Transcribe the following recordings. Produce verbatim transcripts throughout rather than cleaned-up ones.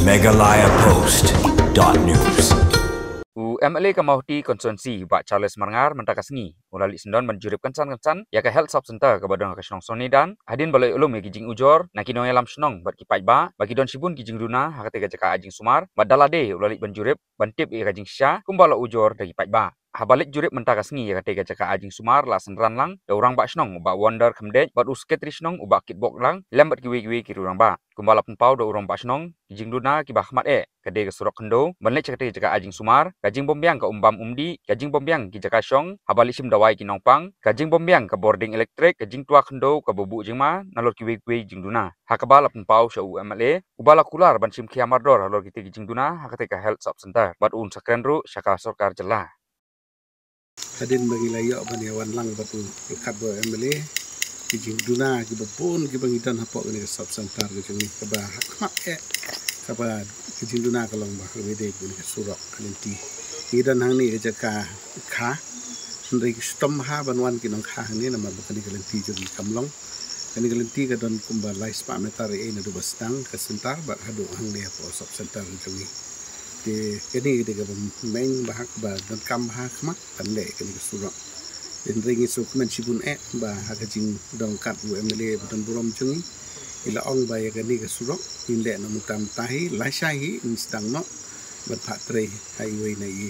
Meghalaya Post dot news. U M L A ka Mawhati Constituency, Bah Charles Marngar, mynta ka sngi u la leit syndon ban jurip kynsan kynsan ïa ka Health Sub Centre kaba don ha ka shnong Sonidan, hadien ba la ïoh lum ïa ki jingujor na ki nongïalam shnong bad ki paidbah ba ki don shibun ki jingduna ha katei ka jaka ai jingsumar, bad da lade u la leit ban jurip ban tip ïa ka jingshisha kumba la ujor da ki paidbah. Haba leit jurip mynta ka sngi ïa katei ka jaka ai jingsumar, la synran lang da u Rangbah Shnong u Bah Wonder Khymdeit bad u Secretary Shnong u Bah Kitbok Lang, lem bad kiwei kiwei ki riew rangbah. Kumba la pynpaw da u Rangbah Shnong, ki jingduna kiba khmat eh ka dei ka surok khyndew ban leit sha katei ka jaka ai jingsumar, ka jingbymbiang ka umbam umdih, ka jingbymbiang ki jaka shong haba leit shim dawai ki nongpang, ka jingbymbiang ka bording elektrik, ka jingtwa khyndew kaba buh jingma, nalor kiwei kiwei jingduna. Ha kaba la pynpaw sha u M L A uba la kular ban shim khia mardor halor kitei ki jingduna ha katei ka Health Sub Centre, bad un sa kren ruh sha ka sorkar jylla. Hadien ba ngi la ïoh ban ïa wan lang bad u ryngkat bad u M L A, ki jingduna kiba bun kiba ngi don hapoh kane ka Sub Centre ka jong ngi, kaba ha khmat eh, kaba ki jingduna ka long ba ha kaba ïadei bad kane ka surok ka lynti. Ngi don hangne ka jaka kha, hynrei ki shitom bha ban wan ki nongkha hangne namar ba kane ka lynti jong ngi kam long. Kane ka lynti ka don kumba lai spah meter ei naduh ba sdang ka centre bad haduh hangne hapoh Sub Centre ka jong ngi. Te kane ka dei kaba meng bha, kaba donkam bha khmat ban leh kane ka surok. Hynrei ngi sngewkmen shibun eh ba ha ka jingdon ryngkat u M L A ba don burom jong ngi, i la ong ba ïa kane ka surok ngin leh na mynta mynta hi, lashai hi ngin sdang noh ban phah trei ha iwei na i,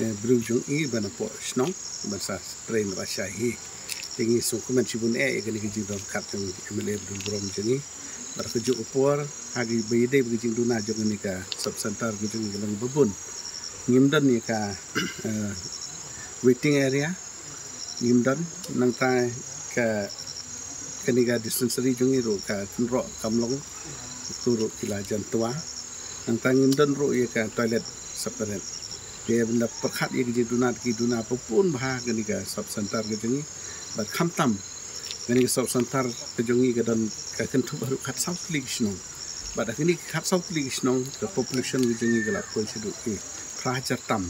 eh, briew jong i ba na poh shnong ban sa trei na lashai hi. Te ngi sngewkmen shibun eh ïa kane ka jingdon ryngkat jong u M L A ba don burom jong ngi. Bad ha kajuh ka por, ha kaba ïadei bad ka jingduna jong kane ka Sub Centre ka jong ngi ka long ba bun. Ngim don ïa ka, eh, waiting area, ngim don. Nangta ka, kane ka dispensary jong ngi ruh ka kynroh kam long, tu ruh ki la jan twa. Nangta ngim don ruh ïa ka toilet separate. Te ban da pyrkhat ïa ka jingduna, ki duna ba bun bha kane ka Sub Centre ka jong ngi. Bad khamtam kane ka Sub Centre ka jong ngi ka don, ka kynthup haduh khatsaw tylli ki shnong. Bad ha kine ki khatsaw tylli ki shnong ka population ka jong ngi ka la poi shaduh ki phra hajar tam.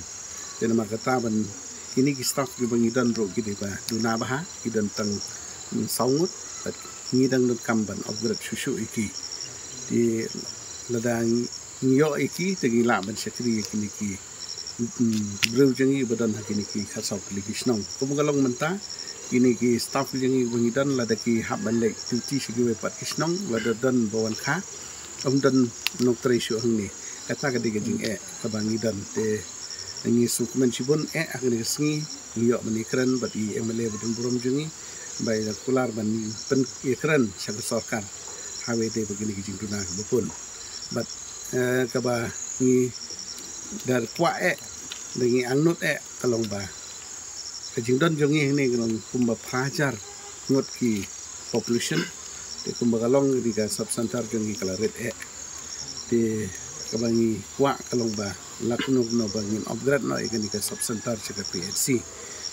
Te namar kata ban kine ki staff kiba ngi don ruh ki dei ba duna bha, ki don tang, mm, saw ngut, bad ngi dang donkam ban upgrade shuh shuh ïa ki. Te lada ngi ïoh ïa ki te ngi lah ban shakri ïa kine ki, mm, briew jong ngi ba don ha kine ki khatsaw tylli ki shnong. Kumba ka long mynta, kine ki staff jong ngi ba ngi don, lada ki hap ban leit duty sha kiwei pat ki shnong, lada don ba wan kha, ym don nongtrei shuh hangne. Kata ka dei ka jingeh kaba ngi don. Te ngi sngewkmen shibun eh ha kane ka sngi ngi ïoh ban ïakren bad i M L A ba don burom jong ngi, ba i la kular ban pynïakren sha ka sorkar ha kaba ïadei bad kine ki jingduna kiba bun. Bad, eh, kaba ngi da kwah eh, da ngi angnud eh ka long ba ka jingdon jong ngi hangne ka long kumba phra hajar ngut ki population. Te kumba ka long kane ka Sub Centre jong ngi ka la rit eh. Te kaba ngi kwah ka long ba la kumno kumno ba ngin upgrade noh ïa kane ka Sub Centre sha ka P H C.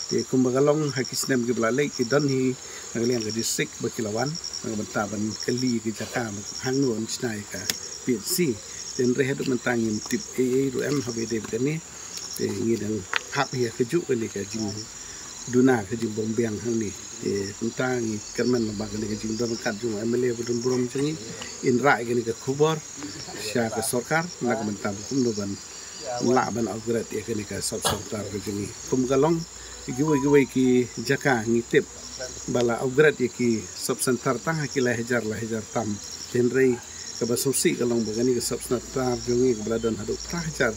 Te kumba ka long ha ki snem kiba la leit ki don hi na ka liang ka district ba ki la wan na ka bynta ban kylli ïa ki jaka ba hangno ban shna ïa ka P H C. Te hynrei haduh mynta ngim tip ei ei ruh em ha kaba ïadei bad kane. Te ngi dang hap ïa kajuh kane ka jingduna, ka jingbymbiang hangne. Te mynta ngi kyrmen lyngba kane ka jingdon ryngkat jong u M L A ba don burom jong ngi, in rah ïa kane ka khubor sha ka sorkar na ka bynta ba kumno ban lah ban upgrade ïa kane ka Sub Centre ka jong ngi. Kum ka long kiwei kiwei ki jaka ngi tip ba la upgrade ïa ki Sub Centre tang ha ki lai hajar lai hajar tam. Hynrei kaba sngewsih ka long ba kane ka Sub Centre jong ngi kaba la don haduh phra hajar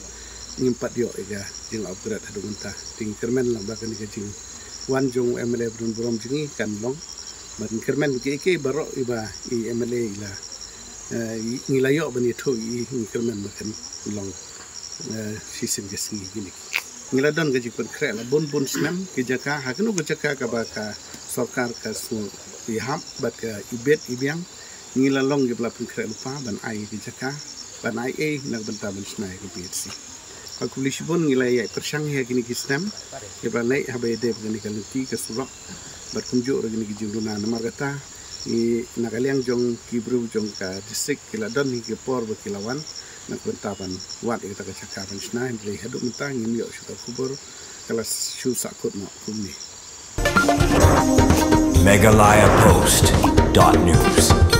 ngim pat ïoh ïa ka jing upgrade haduh mynta. Te ngi kyrmen lyngba kane ka jingwan jong u M L A ba don burom jong ngi kan long. Bad ngi kyrmen kiei kiei baroh iba i M L A i la, eh, ngi la ïoh ban ïathuh ïa i, ngi kyrmen ba kan long, eh, shisien ka sngi kine. Ngi la don ka jingpynkhreh la bun bun snem ki jaka, ha kano ka jaka kaba ka sorkar ka sngewthuh ïahap bad ka ibit ibiang, ngi la long kiba la pynkhreh lypa ban ai ki jaka, ban ai ei na ka bynta ban shna ïa ka P H C. Bad khublei shibun, ngi la ïai pyrshang ha kine ki snem kiba la leit ha kaba ïadei bad kane ka lynti ka surok bad kumjuh ruh kine ki jingduna. Namar kata ngi na ka liang jong ki briew jong ka district ki la don hi ki por ba ki la wan na ka bynta ban wad ïa kata ka jaka ban shna, hynrei haduh mynta ngim ïoh shuh ka khubor, ka la shu sahkut noh kumne. Meghalaya Post dot news.